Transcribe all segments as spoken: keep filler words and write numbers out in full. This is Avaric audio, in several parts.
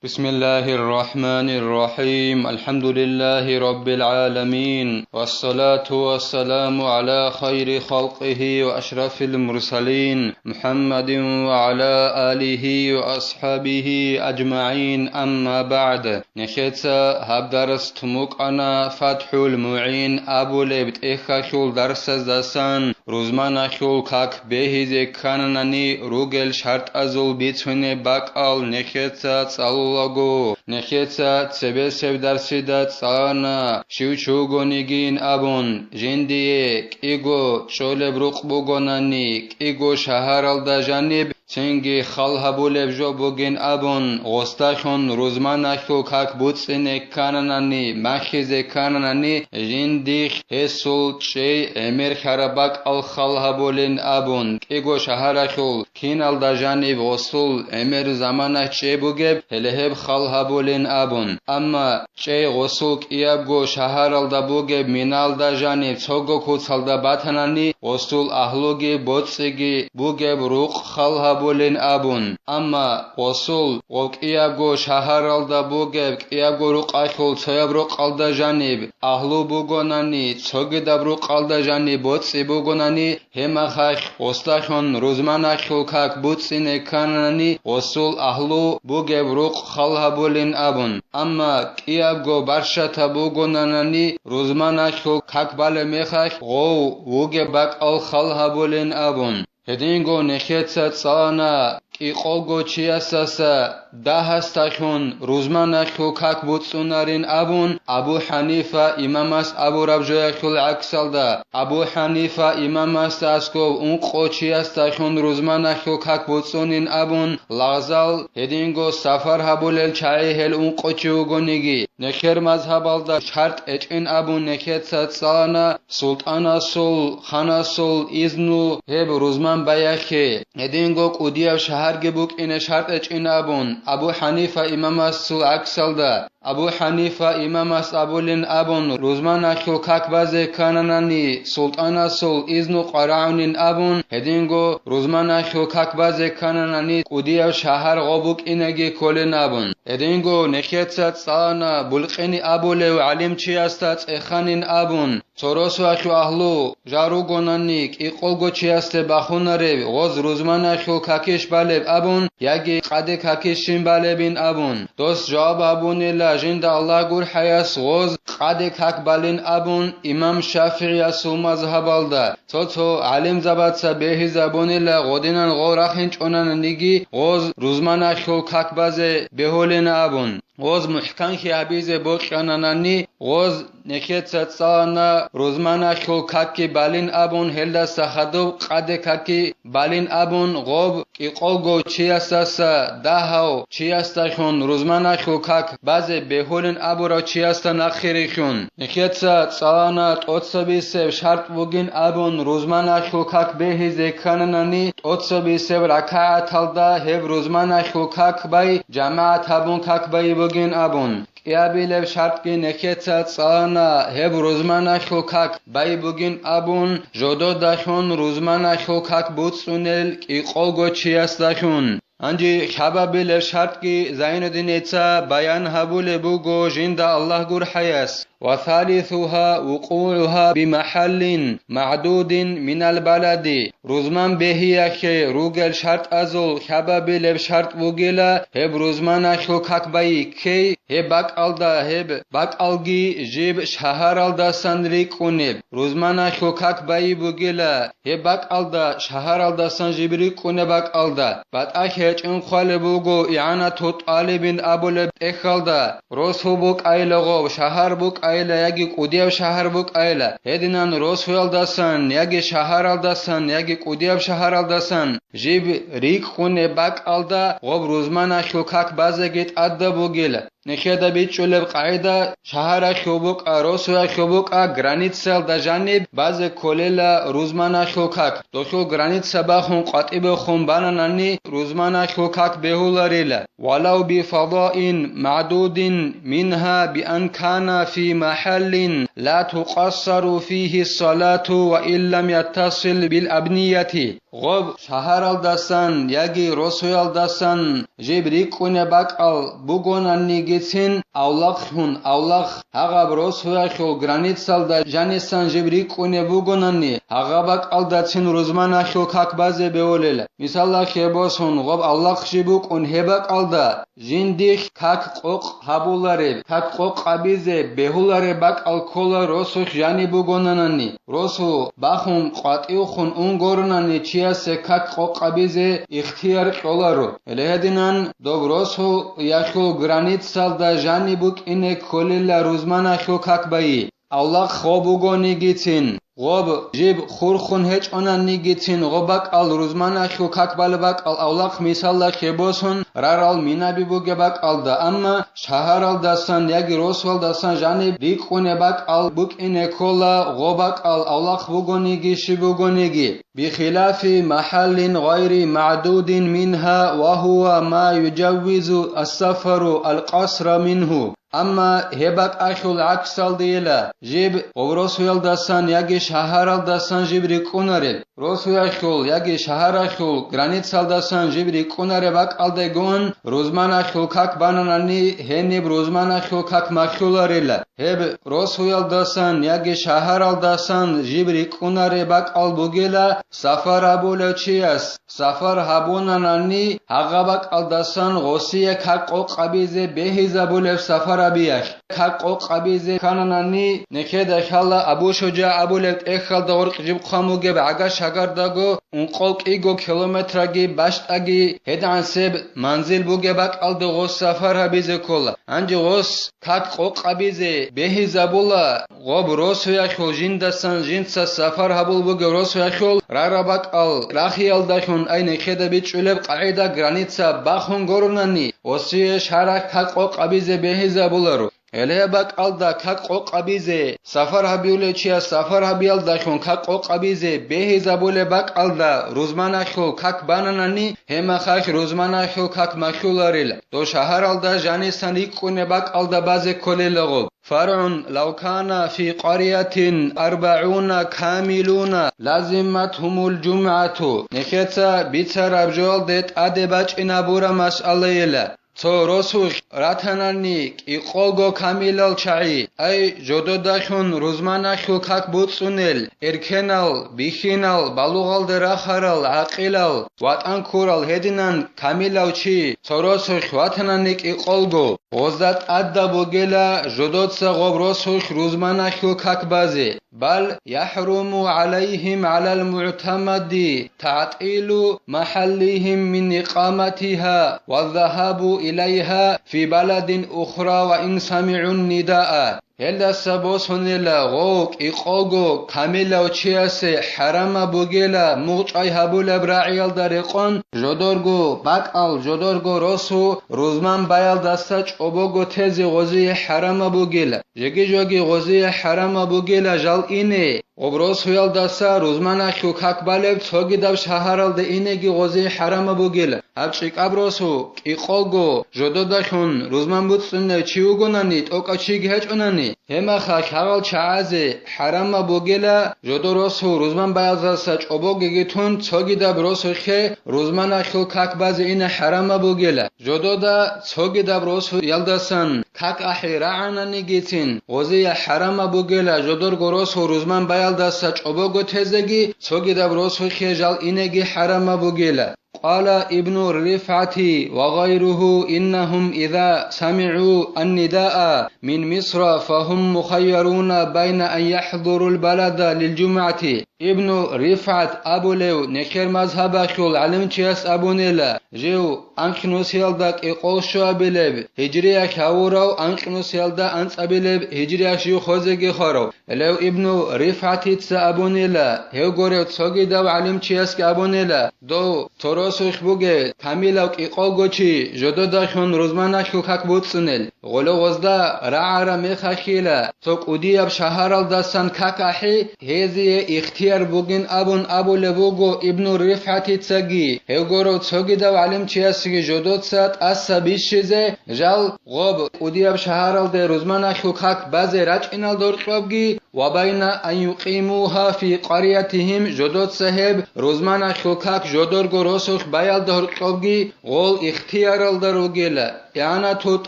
بسم الله الرحمن الرحيم. الحمد لله رب العالمين. والصلاة والسلام على خير خلقه وأشرف المرسلين محمد وعلى آله وأصحابه أجمعين. أما بعد. Нехеца гьаб дарс тумукъана ФатхӀул МугӀин абулеб тӀехьалъул дарсаздасан. Рузманахьул как бегьизе ккананани ругел шартӀазул бицунеб бакӀал нехеца цӀалулаго, нехеца цебесеб дарсида цӀалана, щив чи вугонигин абун, жиндие кӀиго чӀолеб рукъ бугонани, кӀиго шагьаралда жаниб, цинги хал гьабулеб жо бугин абун, гъосдалъун рузманахьул как буцӀине ккананани, махьизе ккананани, жиндихъ гьесул чӀей гӀемер хьараб бакӀал хал гьабулин абун, кӀиго шагьаралъул киналда жаниб гъосул гӀемер заманалъ чӀей бугеб, гьеле гьеб хал гьабулин абун. Амма чӀей гъосул кӀиябго шагьаралда бугеб Миналда жаниб цого куцалда батанани, гъосул агьлуги боцӀиги бугеб рукъ хал гьабулин абун. Амма гъосул гъов кӀиябго шагьаралда бугеб кӀиябго рукъалъул цояб рукъалда жаниб агьлу бугонани, цогидаб рукъалда жаниб боцӀи бугонани, гьеб мехалъ гъосдалъун рузманахьул как буцӀине ккананани, гъосул агьлу бугеб рукъ хал гьабулин абун. Амма кӀиябго барщатаб бугонанани, рузманахьул как балеб мехалъ гъов вугеб бакӀал хал гьабулин абун. Гьединго нехеца цӀалана кӀикъого чиясдаса дагьасдалъун рузманахьул как буцӀцӀунарин абун, Абу ХӀанифа имамас абураб жоялъул гӀаксалда. Абу ХӀанифа имамасда аскӀов ункъо чиясдалъун рузманахьул как буцӀцӀунин абун, лагъзал гьединго сафар гьабулел чагӀи гьел ункъо чи вугониги, нехер мазгьабалда шартӀ гьечӀин абун нехеца цӀалана, султӀанасул, ханасул изну гьеб рузман баяхье, гьединго кӀудияб шагьарги букӀине шартӀ гьечӀин абун, Абу ХӀанифа имамасул гӀаксалда. Абу ХӀанифа имамас абулин абун, рузманахьул как базе ккананани, султӀанасул изну къварагӀунин абун, гьединго рузманахьул как базе ккананани, кӀудияб шагьар гъо букӀинеги кколин абун. Гьединго нехеца цӀалана Булкъини абулев гӀалимчиясда цӀеханин абун, цо росулъул агьлу жал ругонани, кӀикъого чиясде бахунарев, гъоз рузманахьул какищ балеб абун, яги къаде какищ щиб балебин абун. Дос жаваб гьабунила жинда Аллагь гурхӀаяс, гъоз къаде как балин абун, имам ШафигӀиясул мазгьабалда. Цо-цо гӀалимзабаца бегьизабунила, гъодинан гъол рахинчӀонаниги, гъоз рузманахьул как базе бегьулин абун. Гъоз мухӀканлъи гьабизе бокьананани, гъоз нехеца цӀалана рузманахьул какги балин абун, гьелдаса хадуб къаде какги балин абун, гъоб кӀикъого чиясдаса дагьав чиясдалъун рузманахьул как базе бегьулин абурав чиясда нахъе рихьун. Нехеца цӀалана тӀоцебесеб шартӀ бугин абун, рузманахьул как бегьизе ккананани, тӀоцебесеб ракагӀаталда гьеб рузманахьул как бай, жамагӀат гьабун как бай бугин абун. КӀиабилеб шартӀги нехеца цӀалана гьеб рузманахьул как бай бугин абун, жододалъун рузманахьул как буцӀцӀунел кӀикъого чиясдалъун. Гьанже хьабабилеб шартӀги Зайнуддиница баян гьабулеб буго жинда Аллагь гурхӀаяс: «وثالثها وقوعها بمحل معدود من البلد». Рузман бегьиялъе ругел шартӀазул хьабабилеб шартӀ бугила гьеб рузманахьул как байи ккей гьеб бакӀалда, гьеб бакӀалги жиб шагьаралдасан рикӀкӀунеб. Рузманахьул как байи бугила гьеб бакӀалда, шагьаралдасан жиб рикӀкӀунеб бакӀалда. БатӀахъ гьечӀин хъвалеб буго ИгӀанату ТӀалибин абулеб тӀехьалда, росу букӀайила гъов, шагьар букӀайила яги кӀудияв шагьар букӀайила, гьединан росуялдасан яги шагьаралдасан яги кӀудияв шагьаралдасан жиб рикӀкӀунеб бакӀалда гъоб рузманахьул как базеги тӀадаб бугила. Нехеда бичӀчӀулеб къагӀида: шагьаралъул букӀа, росулалъул букӀа, границаялда жаниб базе кколела рузманалъул как. Дохьул граница бахун къватӀибехун бананани, рузманалъул как бегьуларила. ولو بفضاء معدود منها بأن كان في محل لا تقصر فيه الصلاة وإن لم يتصل بالأبنية. Гъоб шагьаралдасан яги росуялдасан жиб рикӀкӀунеб бакӀал бугонаннигицин, авлахъун, авлахъ гьагъаб росуялъул границалда жанисан жиб рикӀкӀунеб бугонанни, гьагъаб бакӀалдацин рузманалъул как базе бегьулел. Мисалалъе босун, гъоб авлахъ жиб букӀун гьеб бакӀалда, жиндихъ как къокъ гьабулареб, как къокъ гьабизе бегьулареб бакӀал ккола росулъ жаниб бугонанани. Росу бахун къватӀивхун ун горонани чиясе как къокъ гьабизе ихтияр кьоларо. Гьеле гьединан доб росуялъул границалда жаниб букӀине кколела рузманалъул как байи. Авлахъ гъоб бугонигицин, гъоб жиб хурхун гьечӀонаннигицин, гъоб бакӀал рузманалъул как балеб бакӀал авлахъ мисалда хебосун рарал минаби бугеб бакӀалда, амма шагьаралдасан яги росуялдасан жаниб рикӀкӀунеб бакӀал букӀине ккола гъоб бакӀал авлахъ бугониги щиб бугониги. بخلاف محل غير معدود منها وهو ما يجوز السفر القصر منه. Амма гьеб бакӀалъул гӀаксалдейила, жиб гъоб росуялдасан яги шагьаралдасан жиб рикӀкӀунареб, росуялъул яги шагьаралъул границалдасан жиб рикӀкӀунареб бакӀалдегун рузманалъул как бананани, гьениб рузманалъул как малъуларила. Гьеб росуялдасан яги шагьаралдасан жиб рикӀкӀунареб бакӀал бугела сафар гьабулев чияс. Сафар гьабунанани, гьагъа бакӀалдасан гъосие как къокъ гьабизе бегьизабулеб сафар гьабиялъ. Как къокъ гьабизе ккананани, нехеда лъала Абу Шужа абулеб тӀехьалда гъоркь жиб хъван бугеб гӀага-шагардаго ункъо-кӀиго километраги бащтӀаги гьедгӀансеб манзил бугеб бакӀалда гъос сафар гьабизе ккола. Гьанже гъос как къокъ гьабизе бегьизабула, гъоб росуялъул жиндасан жинца сафар гьабул бугеб росуялъул рара бакӀал рахиялдалъун ай нехеда бичӀчӀулеб къагӀида, граница бахун горонани, осие шарагь как къокъ гьабизе бегьизабуларо. Гьеле бакӀалда как къокъ гьабизе, сафар гьабиулев чияс сафар гьабиялдалъун как къокъ гьабизе бегьизабулеб бакӀалда рузманалъул как бананани, гьемахалъ рузманалъул как малъуларила. Дов шагьаралда жанисан рикӀкӀунеб бакӀалда базе кколела гъоб. فرع لو كان في قرية أربعون كاملون لزمتهم الجمعة. Нехеца бицараб жоялде тӀаде бачӀинабура масъалайила. Цо росулъ ратанани кӀикъого камилал чагӀи, ай, жододалъун рузманалъул как буцӀцӀунел, эркенал, бихьинал, балугъалде рахарал, гӀакъилал, ватӀан ккурал гьединан камилав чи цо росулъ ватанани кӀикъолго, гъозда тӀадаб бугела жодоца гъоб росулъ рузманалъул как базе. بل يحرم عليهم على المعتمد تعطيل محلهم من إقامتها والذهاب إليها في بلد أخرى وإن سمعوا النداء. Гьелдаса босунила гъов кӀикъого камилав чиясе хӀарамаб бугела мугъчӀвай гьабулеб рагӀиялда рекъон жодорго бакӀал, жодорго росу рузман баялдаса чӀобого тезе гъозие хӀарамаб бугела. Жеги-жоги гъозие хӀарамаб бугела жал ине, гъоб росуялдаса рузманалъул как балеб цогидаб шагьаралде инеги гъозие хӀарамаб бугела. Гьаб чӀикӀаб росу кӀикъого жододалъун рузман буцӀцӀунев чи вугонани, тӀокӀав чиги гьечӀонани, гьемахалъ гьагъал чагӀазе хӀарамаб бугела, жодо росу рузман баялдаса чӀобогеги тун цогидаб росулъе рузманалъул как базе ине хӀарамаб бугела. Жодода цогидаб росуялдасан как ахӀи рагӀананигицин, гъозие хӀарамаб бугела жодорго росу рузман баялдаса чӀобого тезеги, цогидаб росулъе жал инеги хӀарамаб бугела. قال ابن رفعة وغيره إنهم إذا سمعوا النداء من مصر فهم مخيرون بين أن يحضروا البلد للجمعة. Ибну РифгӀат абулев нехер мазгьабалъул гӀалимчияс абунила, жив анкьнусиялда кӀикъол щуабилеб гьижриялъ гьавурав, анкьнусиялда анцӀабилеб гьижриялъ жив хозеги хварав. Гьелев Ибну РифгӀатица абунила, гьев гурев цогидав гӀалимчиясги абунила, дов цо росулъ бугев камилав кӀикъолго чи жододалъун рузманалъул как буцӀцӀунел. Гъоло гъозда рагӀараб мехалъила, цо кӀудияб шагьаралдасан как ахӀи, гьезие ихтияр бугин абун абулеб буго Ибну РифгӀатицаги, гьев гурев цогидав гӀалимчиясги жодоца тӀаса бищизе, жал гъоб кӀудияб шагьаралде рузманалъул как базе рачӀинал доркьобги, وبين أن يقيموها في قريتهم, жодоца гьеб рузманахъул как жодорго росулъ баялда гьоркьобги гъол ихтияралда ругела, إعانة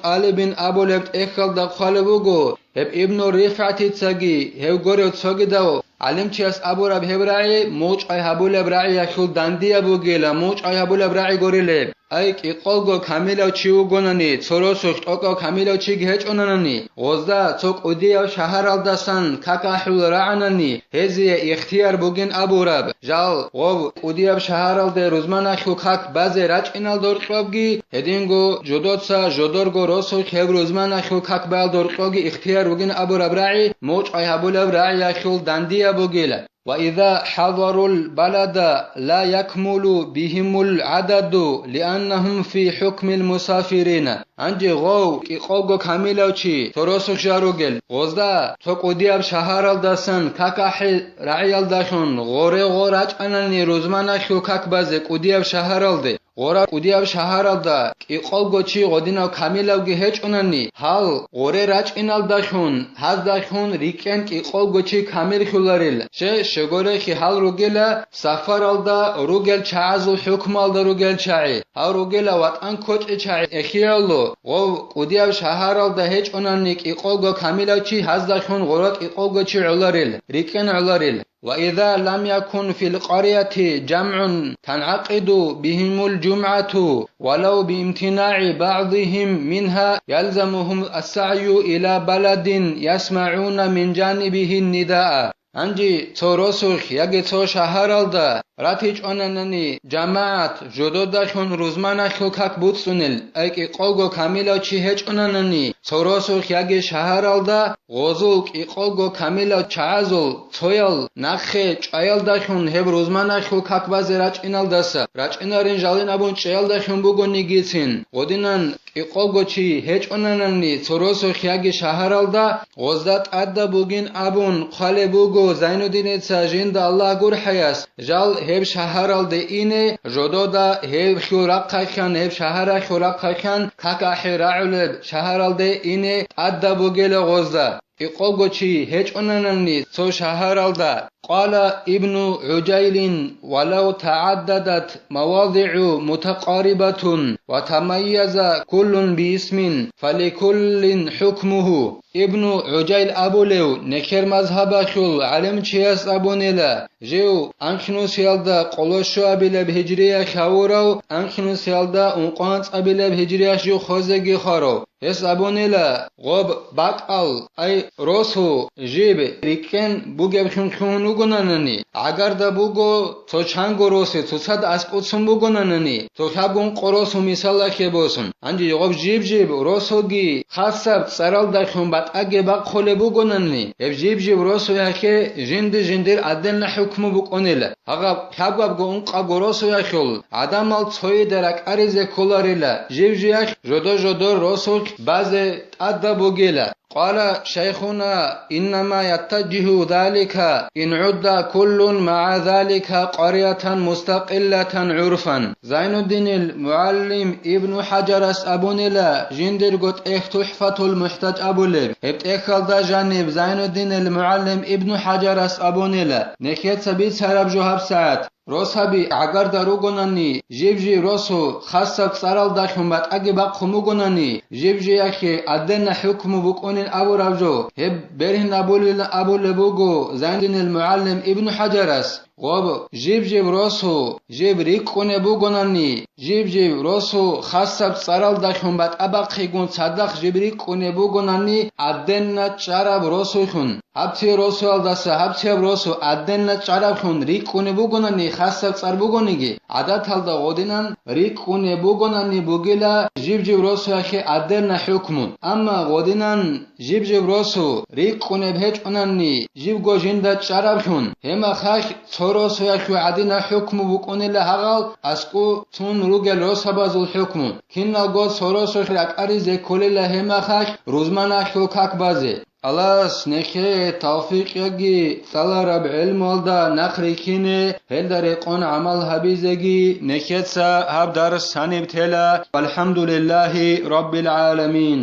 طالب абулеб тӀехьалда хъвалеб буго, гьеб Ибну РифгӀатицаги гьев гурев цогидав гӀалимчияс абураб гьеб рагӀи мугъчӀвай гьабулеб рагӀиялъул дандияб бугела, мугъчӀвай гьабулеб рагӀи гурилеб. Ай, кӀикъолго камилав чи вугонани, цо росулъ тӀокӀав камилав чиги гьечӀонанани, гъозда цо кӀудияв шагьаралдасан как ахӀул рагӀанани, гьезие ихтияр бугин абураб. Жал гъов кӀудияб шагьаралде рузманахъул как базе рачӀиналда гьоркьобги, гьединго жодоца жодорго росулъ гьеб рузманахъул как баялда гьоркьобги ихтияр бугин абураб рагӀи мугъчӀвай гьабулеб рагӀиялъул дандияб бугела. وإذا حضروا البلد لا يكمل بهم العدد لأنهم في حكم المسافرين. Гьанже гъов кӀикъолго камилав чи цо росулъ жал ругел, гъозда цо кӀудияб шагьаралдасан как ахӀи рагӀиялдалъун гъоре гъо рачӀанани рузманахъул как базе кӀудияб шагьаралде. Гъора кӀудияб шагьаралда кӀикъолго чи гъодинав камилавги гьечӀунани, гьал гъоре рачӀиналдалъун, гьаздалъун рикӀкӀен кӀикъолго чи камиллъуларил. Щай, щегорехи гьал ругела сафаралда ругел чагӀазул хӀукмуялда ругел чагӀи, гьал ругела ватӀан кочӀей чагӀи эхиялъул, гъов кӀудияб шагьаралда гьечӀунани кӀикъолго камилав чи, гьаздалъун гъора кӀикъолго чи гӀоларил, рикӀкӀен гӀоларил. وإذا لم يكن في القرية جمع تنعقد بهم الجمعة ولو بامتناع بعضهم منها يلزمهم السعي إلى بلد يسمعون من جانبه النداء. Гьанже цо росулъ яги цо шагьаралда ратичӀонанани жамагӀат жододалъун рузманахъул как буцӀцӀунел, ай кӀикъолго камилав чи гьечӀонанани цо росулъ яги шагьаралда, гъозул кӀикъолго камилав чагӀазул цоял нахъе чӀваялдалъун гьеб рузманахъул как базе рачӀиналдаса, рачӀинарин жалин абун чӀеялдалъун бугонигицин, гъодинан кӀикъолго чи гьечӀонанани цо росулъ яги шагьаралда, гъозда тӀадаб бугин абун хъвалеб буго Зайнуддиница жинда Аллагь гурхӀаяс, жал гьеб шагьаралде ине, жодода гьеб хьул рахъайхъан, гьеб шагьаралъул рахъайхъан, как ахӀи рагӀулеб шагьаралде ине тӀадаб бугела гъозда, кӀикъолго чи гьечӀонанани цо шагьаралда. قال ابن عجيل: ولو تعددت مواضع متقاربة وتميز كل باسم فلكل حكمه. Ибну ГӀужайл абулев нехер мазгьабалъул гӀалимчияс абунила, жив анхьнусиялда къолошуабилеб гьижриялъ гьавурав, анхьнусиялда ункъоанцӀабилеб гьижриялъ жив хвезеги хварав. Гьес абунила, гъоб бакӀал, ай, росу, жиб, рикӀкӀен бугеб хьун лъугьун вугонанани, гӀагарда буго цо чанго росе цоцазда аскӀоцун бугонанани, цо лъабго ункъо росу мисалалъе босун. Гьанже гъоб жиб-жиб росуги хасаб цӀаралдалъун батӀаги бахъулеб бугонанани, гьеб жиб-жиб росуялъе жинди-жиндир гӀаденна хӀукму букӀунила. Гьагъаб лъабгабго ункъабго росуялъул гӀадамал цояда ракӀаризе кколарила, жив-живалъ жодор-жодор росулъ базе тӀадаб бугила. قال شيخنا: إنما يتجه ذلك إن عد كل مع ذلك قرية مستقلة عرفا. Зайнуддинил мугӀаллим Ибну ХӀажарас абунила, жиндирго тӀехь ТухӀфатул МухӀтаж абулеб. Гьеб тӀехьалда жаниб Зайнуддинил мугӀаллим Ибну ХӀажарас абунила, нехеца бицараб жо гьабсагӀат. Росаби гӀагарда ругонани, жив-жив росу хасаб цӀаралдалъун батӀаги бахъун бугонани, жив-живалъе гӀаденна хӀукму букӀунин абураб жо, гьеб бергьин абулин абулеб буго Зайнуддинил мугӀаллим Ибну ХӀажарас. Гъоб, жив-жив росу, жив рикӀкӀунеб бугонани, жив-жив росу хасаб цӀаралдалъун батӀа бахъигун цадахъ жив рикӀкӀунеб бугонани, гӀаденна чӀараб росулъун. Гьаб цо росуялдаса гьаб цояб росу гӀаденна чӀараблъун рикӀкӀунеб бугонани, хасаб цӀар бугониги, гӀадаталда гъодинан рикӀкӀунеб бугонани бугила жиб-жиб росуялъе гӀаденна хӀукму. Амма гъодинан жиб-жиб росу рикӀкӀунеб гьечӀонани, жибго жинда чӀараблъун, гьеб мехалъ цо росуялъул гӀадина хӀукму букӀунила гьагъал аскӀу цун ругел росабазул хӀукму. Киналго цо росулъ ракӀаризе кколила гьеб мехалъ рузманалъул как базе. Аллагьас нехее тавфикъ яги, цӀалараб гӀелмуялда нахъ рихьине, гьелда рекъон гӀамал гьабизеги. Нехеца гьаб дарс гьаниб тела. ВалхӀамдулиллагьи раббил гӀаламин.